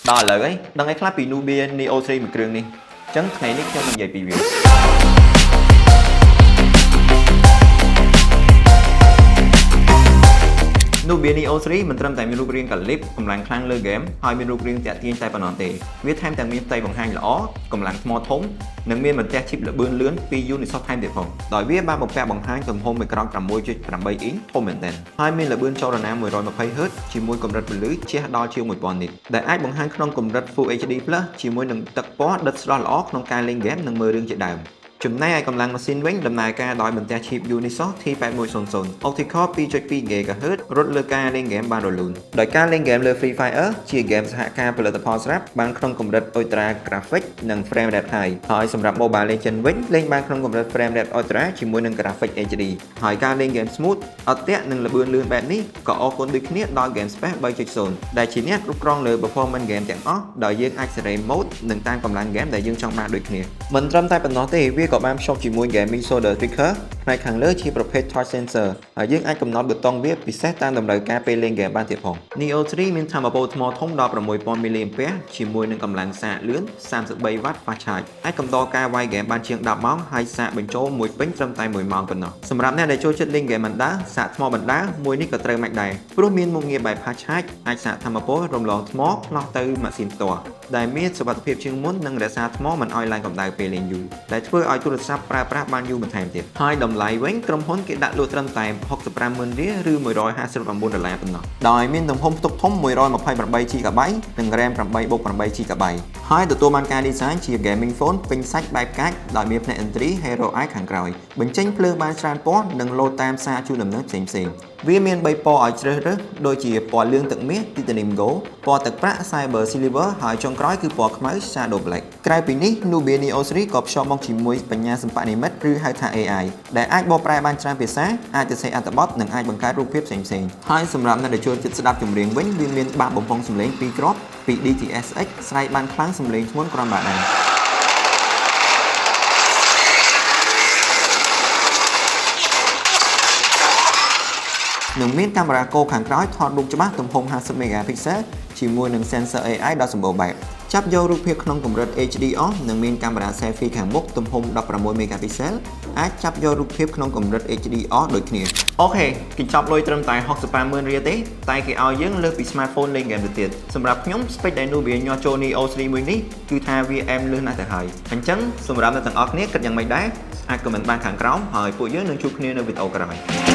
ដល់ឥឡូវហើយដឹងអីខ្លះពី Nubia Neo 3មួយគ្រឿងនេះអញ្ចឹងថ្ងៃនេះខ្ញុំនឹងនិយាយពីវា Nubia Neo 3មិនត្រឹមតែមានរូបរាងកាលីបកម្លាំងខ្លាំងលើហ្គេមហើយមានរូបរាងទាក់ទាញតែប៉ុណ្ណោះទេវាថែមទាំងមានផ្ទៃបង្ហាញល្អកម្លាំងថ្មធំនិងមានបន្ទះឈីបល្បឿនលឿនពី Unisoc ថែមទៀតផងដោយវាបានបំពាក់បង្ហាញទំហំអេក្រង់6.8អ៊ីងធំមែនទែនហើយមានល្បឿនចលនា 120 Hz ជាមួយកម្រិតពន្លឺជះដល់ជាង1000 nit ដែលអាចបង្ហាញក្នុងកម្រិត Full HD+ ជាមួយនឹងទឹកពណ៌ដិតស្រស់ល្អក្នុងការលេងហ្គេមនិងមើលរឿងជាដើមចំណែកឯកម្លាំងម៉ាស៊ីនវិញដំណើរការដោយបន្ទះឈីប Unisoc T8100 Octa-core 2.2 GHz រត់លើការលេងហ្គេមបានរលូនដោយការលេងហ្គេមលើ Free Fire ជាហ្គេមសហការផលិតផលស្រាប់បានក្នុងកម្រិត Ultra Graphic និង Frame Rate High ហើយសម្រាប់ Mobile Legends វិញលេងបានក្នុងកម្រិត Frame Rate Ultra ជាមួយនឹង Graphic HD ហើយការលេងហ្គេម Smooth អត់ទាក់និងល្បឿនលឿនបែបនេះក៏អរគុណដូចគ្នាដល់ Game Space 3.0ដែលជាអ្នកគ្រប់គ្រងលើ performance game ទាំងអស់ដោយយើងអាចសេរី mode និងតាមកម្លាំង game ដែលយើងចង់បានដូចគ្នាមិនត្រឹមតែប៉ុណ្ណោះទេវាក៏បានភ្ជាប់ជាមួយ Gaming Shoulder Trigger ផ្នែកខាងលើជាប្រភេទ Touch Sensor ហើយយើងអាចកំណត់ប៊ូតុងវាពិសេសតាមតម្រូវការពេលលេងហ្គេមបានទៀតផង Neo 3មានថាមពលថ្មធំដល់6000 mAh ជាមួយនឹងកម្លាំងសាកលឿន 33W fast charge អាចកំដរការវាយហ្គេមបានជាង10ម៉ោងហើយសាកបញ្ចូលមួយពេញត្រឹមតែ1ម៉ោងប៉ុណ្ណោះសម្រាប់អ្នកដែលចូលចិត្តលេងហ្គេមបណ្ដើរសាកថ្មបណ្ដើរមួយនេះក៏ត្រូវម៉ាច់ដែរព្រោះមានមុខងារបែប fast charge អាចសាកថាមពលរំលងថ្មផ្លោះទៅម៉ាស៊ីនផ្ទាល់ដែលមានសុវត្ថិភាពជាងមុននិងរក្សាថ្មមិនឲ្យឡើងកម្ដៅពេលលេងយូរដែលធ្វើឲ្យទូរស័ព្ទប្រើប្រាស់បានយូរបន្ថែមទៀតហើយតម្លៃវិញក្រុមហ៊ុនគេដាក់លក់ត្រឹមតែ650,000រៀលឬ159ដុល្លារប៉ុណ្ណោះដោយមានទំហំផ្ទុកធំ 128 GB និង RAM 8+8 GB ហើយទទួលបានការ design ជា gaming phone ពេញសាច់បែបកាចដោយមានផ្នែក entry Hero Eye ខាងក្រោយបញ្ចេញភ្លើងបានច្រើនពណ៌និងលោតតាមសារជូនដំណឹងផ្សេងៗវាមាន3ពណ៌ឲ្យជ្រើសរើសដូចជាពណ៌លឿងទឹកមាស Titanium Gold ពណ៌ទឹកប្រាក់ Cyber Silver ហើយចុងក្រោយគឺពណ៌ខ្មៅ Shadow Black ក្រៅពីនេះ Nubia Neo 3ក៏ភ្ជាប់មកជាមួយបញ្ញាសិប្បនិម្មិតឬហៅថា AI ដែលអាចបកប្រែបានច្រើនភាសាអាចសរសេរអត្ថបទនិងអាចបង្កើតរូបភាពផ្សេងៗហើយសម្រាប់អ្នកដែលចូលចិត្តស្ដាប់ចម្រៀងវិញវាមានបាសបំពងសំឡេងពីរគ្រាប់ពី DTS:X ស្រែកបានខ្លាំងសំឡេងធ្ងន់គ្រាន់បើដែរ និងមានកាមេរ៉ាគោខាងក្រោយថតរូបច្បាស់ទំហំ50 megapixel ជាមួយនឹង sensor AI ដ៏សម្បូរបែបចាប់យករូបភាពក្នុងកម្រិត HDR និងមានកាមេរ៉ា selfie ខាងមុខទំហំ16 megapixel អាចចាប់យករូបភាពក្នុងកម្រិត HDR ដូចគ្នាOK កញ្ចប់លុយត្រឹមតែ650,000រៀលទេតែគេឲ្យយើងលើសពី smartphone លេងហ្គេមទៅទៀតសម្រាប់ខ្ញុំ spec ដែល Nubia ញាស់ចូល Neo 3មួយនេះគឺថាវាអែមលើសណាស់ទៅហើយអញ្ចឹងសម្រាប់អ្នកទាំងអស់គ្នាគិតយ៉ាងម៉េចដែរអាច comment បានខាងក្រោមហើយពួកយើងនឹងជួបគ្នានៅវីដេអូក្រោយ។